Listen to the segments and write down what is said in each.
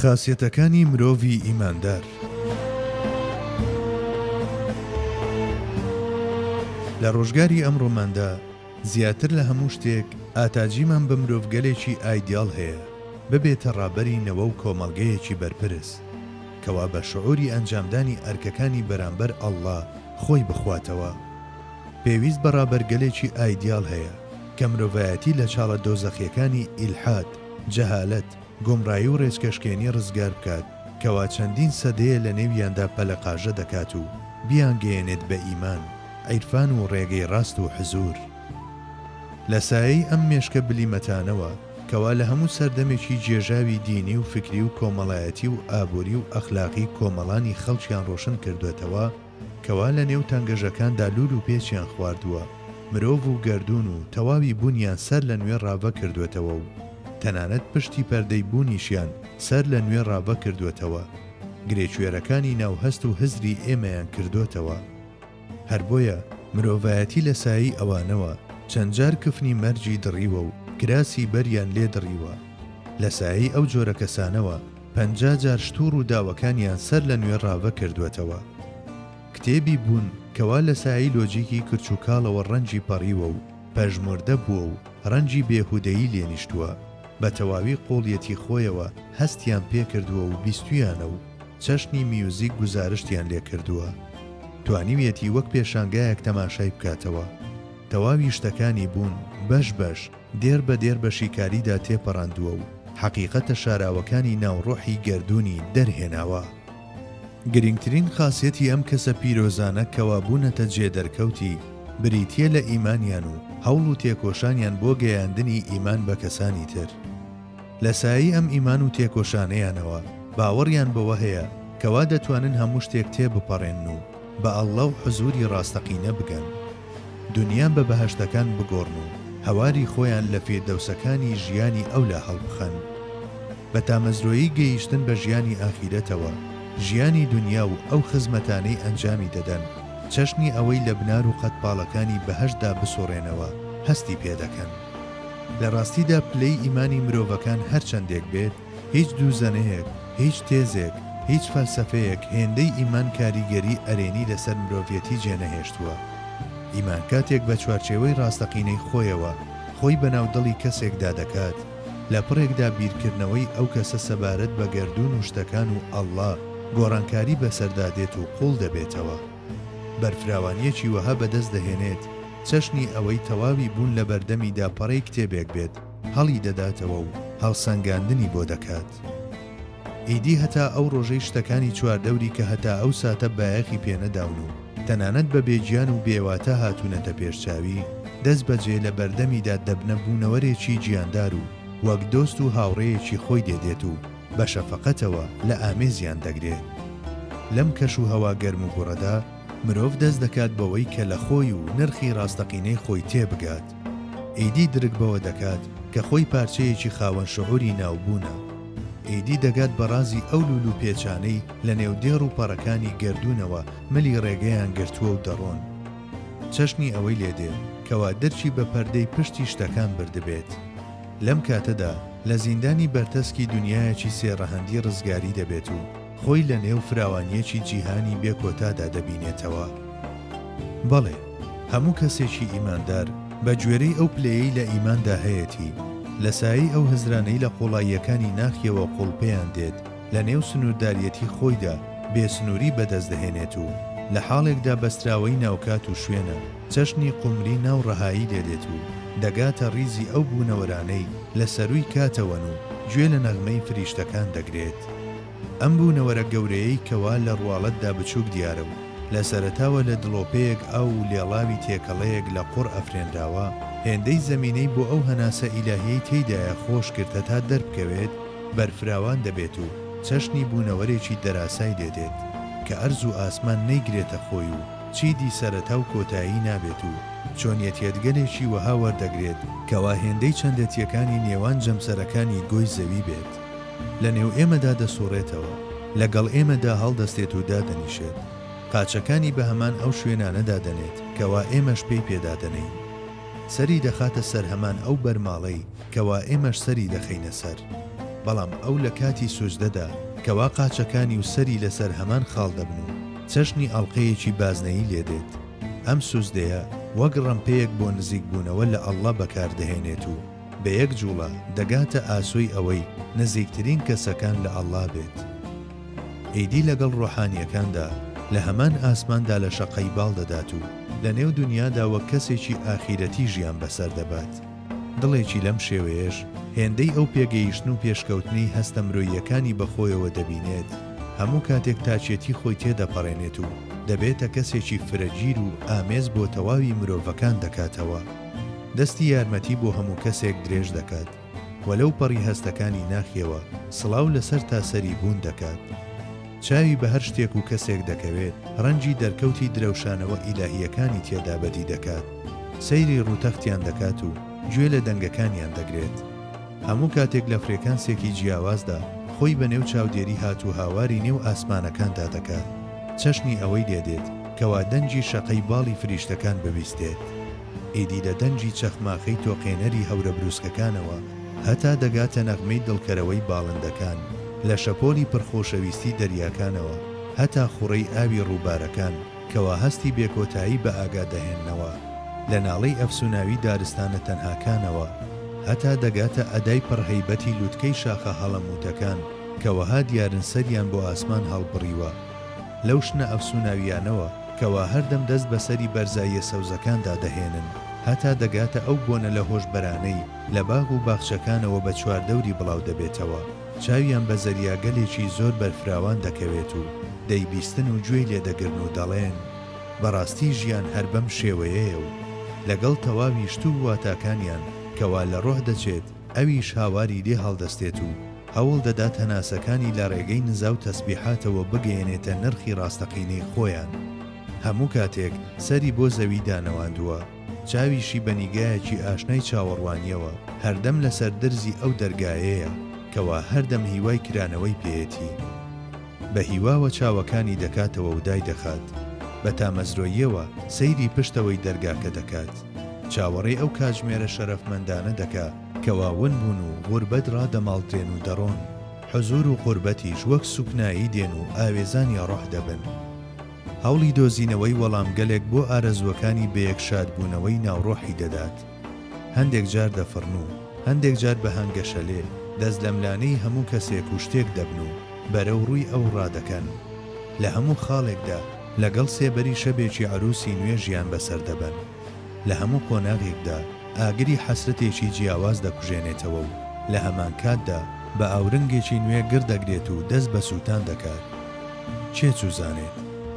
خاسیەتەکانی مرۆڤی ئیماندار. لە ڕۆژگاری ئەمڕۆماندا زیاتر لە هەموو شتێک ئاتاجیمان بە مرۆڤگەلێکی ئایدیاڵ هەیە ببێتە ڕابەری نەوە و کۆمەڵگەیەکی بەرپرس کەوا بە شعوری ئەنجامدانی ئەرکەکانی بەرامبەر اللە خۆی بخواتەوە. پێویست بە ڕابەرگەلێکی ئایدیاڵ هەیە کە مرۆڤایەتی لە چاڵە دۆزەخیەکانی ئیلحاد، جەهالەت، گومڕایی و ڕێچکەشکێنی ڕزگار بکات کەوا چەندین سەدەیە لە نێویاندا پەلەقاژە دەکات و بیانگەیەنێت بە ئیمان، عیرفان و ڕێگەی ڕاست و حزوور. لە سایەی ئەم مێشکە بلیمەتانەوە کەوا لە هەموو سەردەمێکی گێژاوی دینی و فیکری و کۆمەڵایەتی و ئابووری و ئەخلاقی کۆمەڵانی خەڵکیان ڕۆشن کردوەتەوە، کەوا لە نێو تەنگەژەکاندا لوول و پێچیان خواردووە، مرۆڤ و گەردوون و تەواوی بوونیان سەر لە نوێ ڕاڤە کردووەتەوە و تەنانەت پشتی پەردەی بوونیشیان سەر لە نوێ ڕاڤە کردووەتەوە، گرێکوێرەکانی ناو هەست و هزری ئێمەیان کردۆتەوە. هەر بۆیە مرۆڤایەتی لە سایەی ئەوانەوە چەند جار کفنی مەرگی دڕیوە و کراسی بەریان لێ دڕیوە. لە سایەی ئەو جۆرە کەسانەوە 50 جار شت و ڕووداوەکانیان سەر لە نوێ ڕاڤە کردووەتەوە. کتێبی بوون کەوا لە سایەی لۆجیکی کرچ و کاڵەوە ڕەنگی پەڕیوە و پەژموردە بووە و ڕەنگی بێهودەیی لێ نیشتووە، بە تەواوی قووڵیەتی خۆیەوە هەستیان پێ کردووە و بیستوویانە و چەشنی میوزیک گوزارشتیان لێ کردووە. توانیویەتی وەک پێشانگایەک تەماشای بکاتەوە. تەواوی شتەکانی بوون بەش بەش، دێر بە دێر بە شیکاریدا تێپەڕاندووە و حەقیقەتە شاراوەکانی ناو ڕۆحی گەردوونی دەرهێناوە. گرینگترین خاسیەتی ئەم کەسە پیرۆزانە کەوا بوونەتە جێ دەرکەوتی، بریتییە لە ئیمانیان و هەوڵ و تێکۆشانیان بۆ گەیاندنی ئیمان بە کەسانی تر. لە سایەی ئەم ئیمان و تێکۆشانەیانەوە باوەڕیان بەوە هەیە کەوا دەتوانن هەموو شتێک تێبپەڕێنن و بە اللە و حزوری ڕاستەقینە بگەن. دونیا بە بەهەشتەکان بگۆڕن و هەواری خۆیان لە فیردەوسەکانی ژیانی ئەولا هەڵبخەن. بە تامەزرۆیی گەیشتن بە ژیانی ئاخیرەتەوە، ژیانی دونیا و ئەو خزمەتانەی ئەنجامی دەدەن، چەشنی ئەوەی لە بنار و قەدپاڵەکانی بەهەشتدا بسوڕێنەوە، هەستی پێدەکەن. لە ڕاستیدا پلەی ئیمانی مرۆڤەکان هەرچەندێک بێت، هیچ دووزەنەیەک، هیچ تێزێک، هیچ فەلسەفەیەک هێندەی ئیمان کاریگەری ئەرێنی لەسەر مرۆڤیەتی جێنەهێشتووە. ئیمان کاتێک بە چوارچێوەی ڕاستەقینەی خۆیەوە خۆی بەناو دڵی کەسێکدا دەکات، لە پڕێکدا بیرکردنەوەی ئەو کەسە سەبارەت بە گەردوون و شتەکان و اللە گۆڕانکاری بەسەردا دێت و قووڵ دەبێتەوە. بەرفراوانییەکی وەها بەدەست دەهێنێت چەشنی ئەوەی تەواوی بوون لەبەردەمیدا پەڕەی کتێبێک بێت، هەڵی دەداتەوە و هەڵسەنگاندنی بۆ دەکات. ئیدی هەتا ئەو ڕۆژەی شتەکانی چواردەوری کە هەتا ئەو ساتە بایەخی پێ نەداون و تەنانەت بە بێگیان و بێواتا هاتوونەتە پێش چاوی، دەستبەجێ لە بەردەمیدا دەبنە بوونەوەرێکی گیاندار و وەک دۆست و هاوڕێیەکی خۆی دێدێت و بە شەفەقەتەوە لە ئامێزیان دەگرێت. لەم کەش و هەوا گەرموگوڕەدا، مرۆڤ دەست دەکات بەوەی کە لە خۆی و نرخی ڕاستەقینەی خۆی تێبگات. ئیدی درک بەوە دەکات کە خۆی پارچەیەکی خاوەن شعوری ناو بوونە. ئیدی دەگات بە ڕازی ئەو لوول و پێچانەی لە نێو دێڕ و پەڕەکانی گەردوونەوە ملی ڕێگەیان گرتووە و دەڕۆن. چەشنی ئەوەی لێ دێ کەوا درکی بە پەردەی پشتی شتەکان بردبێت. لەم کاتەدا لە زیندانی بەرتەسکی دونیایەکی سێ ڕەهەندی ڕزگاری دەبێت و خۆی لە نێو فراوانییەکی جیهانی بێ کۆتادا دەبینێتەوە. بەڵێ، هەموو کەسێکی ئیماندار بە گوێرەی ئەو پلەیەی لە ئیماندا هەیەتی، لە سایەی ئەو هزرانەی لە قووڵاییەکانی ناخیەوە قوڵپیان دێت، لە نێو سنوورداریەتی خۆیدا بێسنووری بەدەست دەهێنێت و لە حاڵێکدا بەستراوەی ناو کات و شوێنە، چەشنی قومری ناو ڕەهایی لێدێت و دەگاتە ڕیزی ئەو بوونەوەرانەی لە سەرووی کاتەوەن و گوێ لە نەغمەی فریشتەکان دەگرێت. ئەم بوونەوەرە گەورەیەی کەوا لە ڕواڵەتدا بچووک دیارە و لە سەرەتاوە لە دڵۆپەیەک ئاو و لێڵاوی تێکەڵەیەک لە قوڕ ئەفرێنراوە، هێندەی زەمینەی بۆ ئەو هەناسە ئیلاهیەی تێیدایە خۆش کرد هەتا دەربکەوێت، بەرفراوان دەبێت و چەشنی بوونەوەرێکی دەراسای لێدێت، کە ئەرز و ئاسمان نەیگرێتە خۆی و چیدی سەرەتا و کۆتایی نابێت و چۆنیەتیەتگەلێکی وەها وەردەگرێت کەوا هێندەی چەندێتیەکانی نێوان جەمسەرەکانی گۆی زەوی بێت. لە نێو ئێمەدا دەسوڕێتەوە، لە گەڵ ئێمەدا هەڵدەستێت و دادەنیشێت، قاچەکانی بە هەمان ئەو شوێنانەدا دەنێت کەوا ئێمەش پێی پێدا دەنێین. سەری دەخاتە سەر هەمان ئەو بەرماڵەی کەوا ئێمەش سەری دەخەینە سەر. بەڵام ئەو لە کاتی سوجدەدا کەوا قاچەکانی و سەری لەسەر هەمان خاڵ دەبن و چەشنی ئەڵقەیەکی بازنەیی لێدێت، ئەم سوجدەیە وەک ڕەمپەیەک بۆ نزیکبوونەوە لە اللە بەکاردەهێنێت و بە یەک جوڵە دەگاتە ئاسۆی ئەوەی نزیکترین کەسەکان لە اللە بێت. ئیدی لەگەڵ ڕۆحانییەکاندا لە هەمان ئاسماندا لە شەقەی باڵ دەدات و لە نێو دونیادا وەک کەسێکی ئاخیرەتی ژیان بەسەر دەبات. دڵێکی لەم شێوەیەش هێندەی ئەو پێگەیشتن و پێشکەوتنەی هەستە مرۆییەکانی بە خۆیەوە دەبینێت، هەموو کاتێک تاکێتی خۆی تێدەپەڕێنێت و دەبێتە کەسێکی فرەگیر و ئامێز بۆ تەواوی مرۆڤەکان دەکاتەوە. دەستی یارمەتی بۆ هەموو کەسێک درێژ دەکات و لەو پەڕی هەستەکانی ناخیەوە سڵاو لە سەر تا سەری بوون دەکات. چاوی بە هەر شتێک و کەسێک دەکەوێت، ڕەنگی دەرکەوتی درەوشانەوە ئیلاهییەکانی تێدا بەدی دەکات. سەیری ڕووتەختیان دەکات و گوێ لە دەنگەکانیان دەگرێت. هەموو کاتێک لە فرێکانسێکی جیاوازدا خۆی بە نێو چاودێری هات و هاواری نێو ئاسمانەکاندا دەکات. چەشنی ئەوەی لێدێت کەوا دەنگی شەقەی باڵی فریشتەکان ببیستێت. ئیدی لە دەنگی چەخماخەی تۆقێنەری هەورەبروسکەکانەوە هەتا دەگاتە نەغمەی دڵکەرەوەی باڵندەکان، لە شەپۆلی پڕخۆشەویستی دەریاکانەوە هەتا خوڕەی ئاوی ڕووبارەکان کەوا هەستی بێکۆتایی بە ئاگا دەهێننەوە، لە ناڵەی ئەفسوناوی دارستانە تەنهاکانەوە هەتا دەگاتە ئەدای پڕهەیبەتی لوتکەی شاخە هەڵەمووتەکان کە وەها دیارن سەریان بۆ ئاسمان هەڵبڕیوە. لەو شنە ئەفسوناوییانەوە کەوا هەردەم دەست بەسەری بەرزاییە سەوزەکاندا دەهێنن، هەتا دەگاتە ئەو بۆنە لەهۆشبەرانەی لە باغ و باخچەکانەوە بە چواردەوری بڵاو دەبێتەوە، چاویان بە زەریاگەلێکی زۆر بەرفراوان دەکەوێت و دەیبیستن و گوێی لێ دەگرن و دەڵێن، بەڕاستی ژیان هەر بەم شێوەیەیە و لەگەڵ تەواوی شت و واتاکانیان کەوا لە ڕۆح دەچێت، ئەویش هاواری لێ هەڵدەستێت و هەوڵ دەدات هەناسەکانی لە ڕێگەی نزا و تەسبیحاتەوە بگەیەنێتە نرخی ڕاستەقینەی خۆیان. هەموو کاتێک سەری بۆ زەوی دانەواندووە، چاویشی بە نیگایەکی ئاشنای چاوەڕوانییەوە هەردەم لەسەر درزی ئەو دەرگایەیە کەوا هەردەم هیوای کرانەوەی پێیەتی. بە هیواوە چاوەکانی دەکاتەوە و دایدەخات. بە تامەزرۆییەوە سەیری پشتەوەی دەرگاکە دەکات. چاوەڕێی ئەو کاتژمێرە شەرەفمەندانە دەکا کەوا ون بوون و غوربەت ڕادەماڵدرێن و دەڕۆن. حزوور و قوربەتیش وەک سوکنایی دێن و ئاوێزانی ڕۆح دەبن. هەوڵی دۆزینەوەی وەڵامگەلێک بۆ ئارەزووەکانی بەیەک شادبوونەوەی ناو ڕۆحی دەدات. هەندێک جار دەفڕن و هەندێک جار بە هەنگەشەلێ دەستلەملانێی هەموو کەسێک و شتێک دەبن و بەرەو ڕووی ئەو ڕادەکەن. لە هەموو خاڵێکدا لەگەڵ سێبەری شەبێکی عەرووسی نوێ ژیان بەسەر دەبەن. لە هەموو قۆناغێکدا ئاگری حەسرەتێکی جیاواز دەکوژێنێتەوە و لە هەمانکاتدا بە ئاورنگێکی نوێ گڕ دەگرێت و دەست بە سووتان دەکات. کێ چوزانێت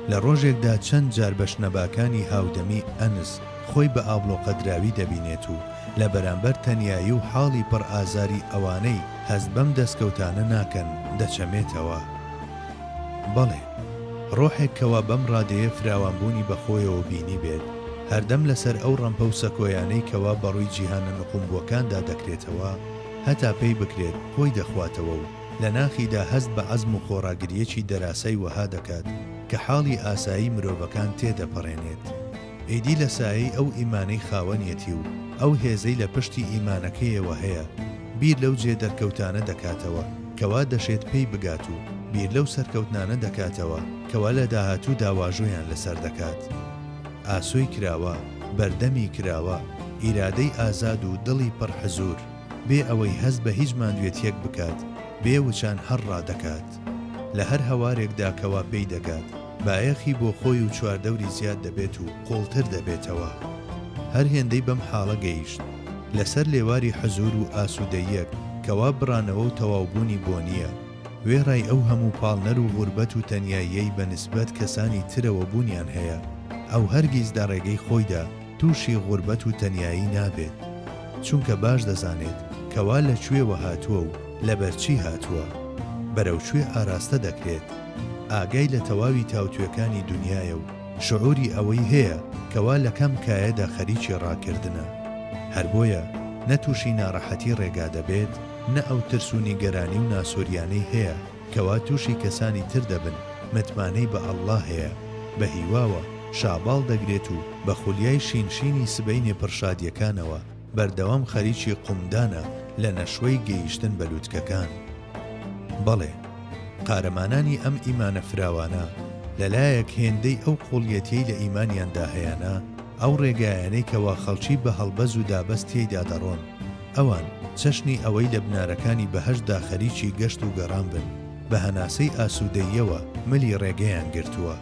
لە ڕۆژێکدا چەند جار بە شنەباکانی هاودەمی ئەنس خۆی بە ئابڵۆقەدراوی دەبینێت و لە بەرامبەر تەنیایی و حاڵی پڕ ئازاری ئەوانەی هەست بەم دەستکەوتانە ناکەن دەچەمێتەوە. بەڵێ، ڕۆحێک کەوا بەم ڕادەیە فراوانبوونی بە خۆیەوە بینیبێت، هەردەم لەسەر ئەو ڕەمپە و سەکۆیانەی کەوا بەڕووی جیهانە نقومبووەکاندا دەکرێتەوە، هەتا پێی بکرێت خۆی دەخواتەوە و لە ناخیدا هەست بە عەزم و خۆڕاگرییەکی دەراسای وەها دەکات کە حاڵی ئاسایی مرۆڤەکان تێدەپەڕێنێت. ئیدی لە سایەی ئەو ئیمانەی خاوەنیەتی و ئەو هێزەی لە پشتی ئیمانەکەیەوە هەیە، بیر لەو جێ دەرکەوتانە دەکاتەوە کەوا دەشێت پێی بگات و بیر لەو سەرکەوتنانە دەکاتەوە کەوا لە داهاتوودا واژۆیان لەسەر دەکات. ئاسۆی کراوە، بەردەمی کراوە، ئیرادەی ئازاد و دڵی پڕ حزوور، بێ ئەوەی هەست بە هیچ ماندوێتیەک بکات، بێ وچان هەر ڕادەکات. لە هەر هەوارێکدا کەوا پێی دەگات، بایەخی بۆ خۆی و چواردەوری زیاد دەبێت و قووڵتر دەبێتەوە. هەر هێندەی بەم حاڵە گەیشت، لەسەر لێواری حزوور و ئاسوودەییەک کەوا بڕانەوە و تەواوبوونی بۆ نییە، وێڕای ئەو هەموو پاڵنەر و غوربەت و تەنیاییەی بە نسبەت کەسانی ترەوە بوونیان هەیە، ئەو هەرگیز لە ڕێگەی خۆیدا تووشی غوربەت و تەنیایی نابێت. چونکە باش دەزانێت کەوا لە کوێوە هاتووە و لەبەرچی هاتووە. بەرەو کوێ ئاراستە دەکرێت. ئاگای لە تەواوی تاوتوێکانی دونیایە و شعوری ئەوەی هەیە کەوا لە کام کایەدا خەریکی ڕاکردنە. هەر بۆیە نە تووشی ناڕەحەتی ڕێگا دەبێت، نە ئەو ترس و نیگەرانی و ناسۆریانەی هەیە کەوا تووشی کەسانی تر دەبن، متمانەی بە اللە هەیە، بە هیواوە شاباڵ دەگرێت و بە خولیای شین شینی سبەینێ پڕشادیەکانەوە بەردەوام خەریکی قومدانە لە نەشوەی گەیشتن بە لوتکەکان. بەڵێ، قارەمانانی ئەم ئیمانە فراوانە، لە لایەک هێندەی ئەو قووڵیەتیەی لە ئیمانیاندا هەیانە، ئەو ڕێگایانەی کەوا خەڵکی بە هەڵبەز و دابەز تێیدا دەڕۆن، ئەوان، چەشنی ئەوەی لە بنارەکانی بەهەشتدا خەریکی گەشت و گەڕان بن، بە هەناسەی ئاسوودەییەوە ملی ڕێگەیان گرتووە.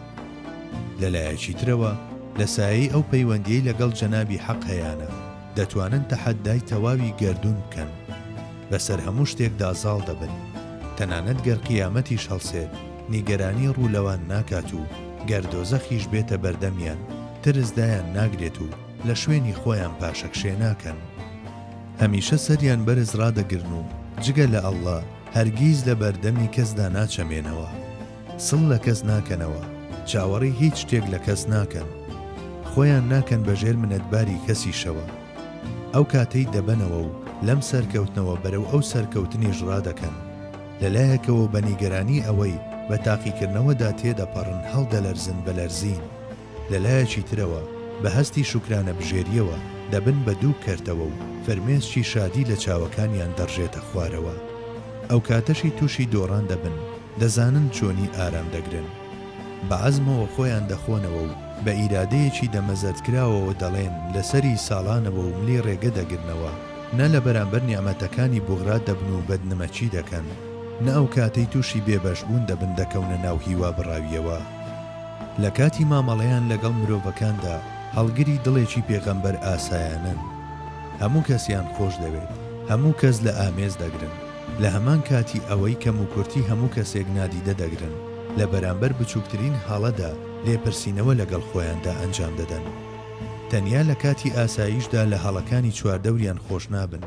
لە لایەکی ترەوە، لە سایەی ئەو پەیوەندیەی لەگەڵ جەنابی حەق هەیانە، دەتوانن تەحەدای تەواوی گەردوون بکەن. بەسەر هەموو شتێکدا زاڵ دەبن. تەنانەت گەر قیامەتیش هەڵسێت، نیگەرانی ڕوو لەوان ناکات و گەر دۆزەخیش بێتە بەردەمیان، ترس دایان ناگرێت و لە شوێنی خۆیان پاشەکشێ ناکەن. هەمیشە سەریان بەرز ڕادەگرن و جگە لە اللە هەرگیز لە بەردەمی کەسدا ناچەمێنەوە. سڵ لە کەس ناکەنەوە، چاوەڕێی هیچ شتێک لە کەس ناکەن. خۆیان ناکەن بە ژێر منەتباری کەسیشەوە. ئەو کاتەی دەبەنەوە و لەم سەرکەوتنەوە بەرەو ئەو سەرکەوتنیش ڕادەکەن. لە لایەکەوە بە نیگەرانی ئەوەی بە تاقیکردنەوەدا تێدەپەڕن هەڵدەلەرزن بە لەرزین. لە لایەکی ترەوە بە هەستی شوکرانەبژێرییەوە دەبن بە دوو کەرتەوە و فرمێسکی شادی لە چاوەکانیان دەڕژێتە خوارەوە. ئەوکاتەشی تووشی دۆڕان دەبن دەزانن چۆنی ئارام دەگرن. بە عەزمەوە خۆیان دەخۆنەوە و بە ئیرادەیەکی دەمەزەردکراوەوە دەڵێن لە سەری ساڵانەوە و ملی ڕێگە دەگرنەوە، نە لە بەرامبەر نیعمەتەکانی بوغرا دەبن و بەدنمەکی دەکەن، نە ئەوکاتەی تووشی بێبەشبوون دەبن دەکەونە ناو هیوابڕاوییەوە. لە کاتی مامەڵەیان لەگەڵ مرۆڤەکاندا هەڵگری دڵێکی پێغەمبەر ئاسایانەن. هەموو کەسیان خۆش دەوێت، هەموو کەس لە ئامێز دەگرن، لە هەمان کاتی ئەوەی کەموکورتی هەموو کەسێک نادیدە دەگرن، لە بەرامبەر بچووکترین هەڵەدا لێپرسینەوە لەگەڵ خۆیاندا ئەنجام دەدەن. تەنیا لە کاتی ئاساییشدا لە هەڵەکانی چواردەوریان خۆش نابن،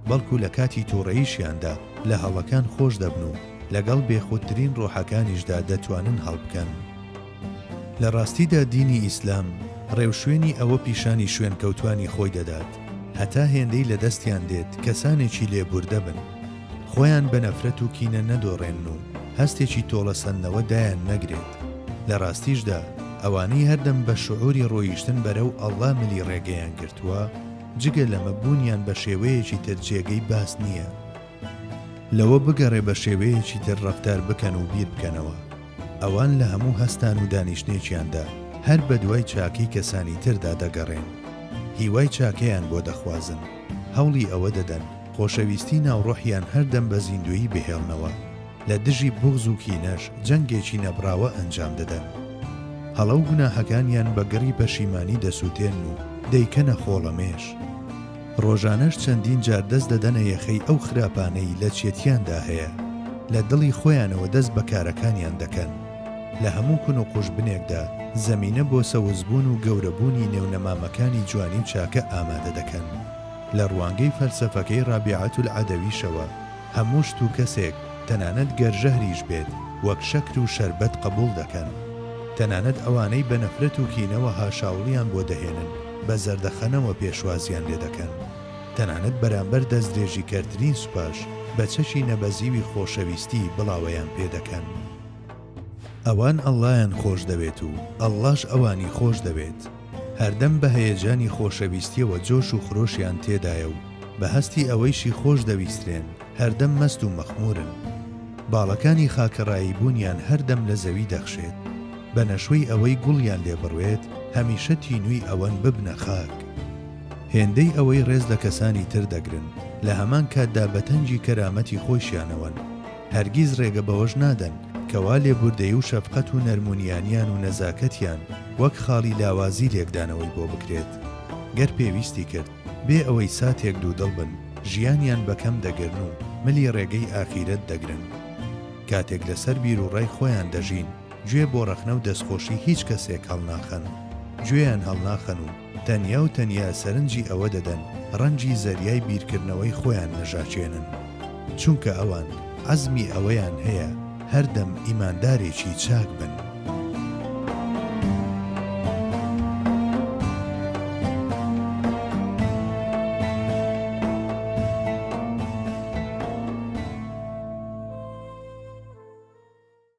بەڵکو لە کاتی توڕەییشیاندا لە هەڵەکان خۆش دەبن و لەگەڵ بێخودترین ڕۆحەکانیشدا دەتوانن هەڵبکەن. لە ڕاستیدا دینی ئیسلام ڕێوشوێنی ئەوە پیشانی شوێنکەوتوانی خۆی دەدات هەتا هێندەی لە دەستیان دێت کەسانێکی لێبوردە بن، خۆیان بە نەفرەت و کینە نەدۆڕێنن و هەستێکی تۆڵەسەندنەوە دایان نەگرێت. لە ڕاستیشدا ئەوانەی هەردەم بە شعوری ڕۆیشتن بەرەو اللە ملی ڕێگەیان گرتووە، جگە لەمە بوونیان بە شێوەیەکی تر جێگەی باس نییە. لەوە بگەڕێ بە شێوەیەکی تر ڕەفتار بکەن و بیر بکەنەوە. ئەوان لە هەموو هەستان و دانیشتنێکیاندا هەر بە دوای چاکەی کەسانی تردا دەگەڕێن. هیوای چاکەیان بۆ دەخوازن. هەوڵی ئەوە دەدەن خۆشەویستی ناو ڕۆحیان هەردەم بە زیندوویی بهێڵنەوە. لە دژی بوغز و کینەش جەنگێکی نەبڕاوە ئەنجام دەدەن. هەڵە و گوناحەکانیان بە گڕی پەشیمانی دەسووتێنن و دەیکەنە خۆڵەمێش. ڕۆژانەش چەندین جار دەست دەدەنە یەخەی ئەو خراپانەی لە چێتیاندا هەیە، لە دڵی خۆیانەوە دەست بە کارەکانیان دەکەن. لە هەموو کون و قوژبنێکدا زەمینە بۆ سەوزبوون و گەورەبوونی نێو نەمامەکانی جوانی و چاکە ئامادە دەکەن. لە ڕوانگەی فەلسەفەکەی ڕابیعەتولعەدەویشەوە، هەموو شت و کەسێک، تەنانەت گەر ژەهریش بێت، وەک شەکر و شەربەت قبوڵ دەکەن. تەنانەت ئەوانەی بە نەفرەت و کینەوە هاشاوڵیان بۆ دەهێنن، بە زەردەخەنەوە پێشوازیان لێ دەکەن. تەنانەت بەرامبەر دەستدرێژیکەرترین سوپاش، بە چەکی نەبەزیوی خۆشەویستی بڵاوەیان پێ دەکەن. ئەوان ئەڵڵایان خۆش دەوێت و ئەڵڵاش ئەوانی خۆش دەوێت. هەردەم بە هەیەجانی خۆشەویستیەوە جۆش و خرۆشیان تێدایە و بە هەستی ئەوەیشی خۆش دەویسترێن هەردەم مەست و مەخموورن. باڵەکانی خاکەڕایی بوونیان هەردەم لە زەوی دەخشێت. بە نەشوەی ئەوەی گوڵیان لێ بڕوێت هەمیشە تینووی ئەوەن ببنە خاک. هێندەی ئەوەی ڕێز لە کەسانی تر دەگرن، لە هەمان کاتدا بە تەنگی کەرامەتی خۆیشیانەوەن. هەرگیز ڕێگە بەوەش نادەن کەوا لێبوردەیی و شەفقەت و نەرمونیانیان و نەزاکەتیان وەک خاڵی لاوازی لێکدانەوەی بۆ بکرێت. گەر پێویستی کرد، بێ ئەوەی ساتێک دوودڵ بن، ژیانیان بە کەم دەگرن و ملی ڕێگەی ئاخیرەت دەگرن. کاتێک لەسەر بیروڕای خۆیان دەژین، گوێ بۆ ڕەخنە و دەستخۆشی هیچ کەسێک هەڵناخەن. گوێیان هەڵناخەن و تەنیا و تەنیا سەرنجی ئەوە دەدەن ڕەنجی زەریای بیرکردنەوەی خۆیان نەژاکێنن. چونکە ئەوان عەزمی ئەوەیان هەیە هەردەم ئیماندارێکی چاک بن.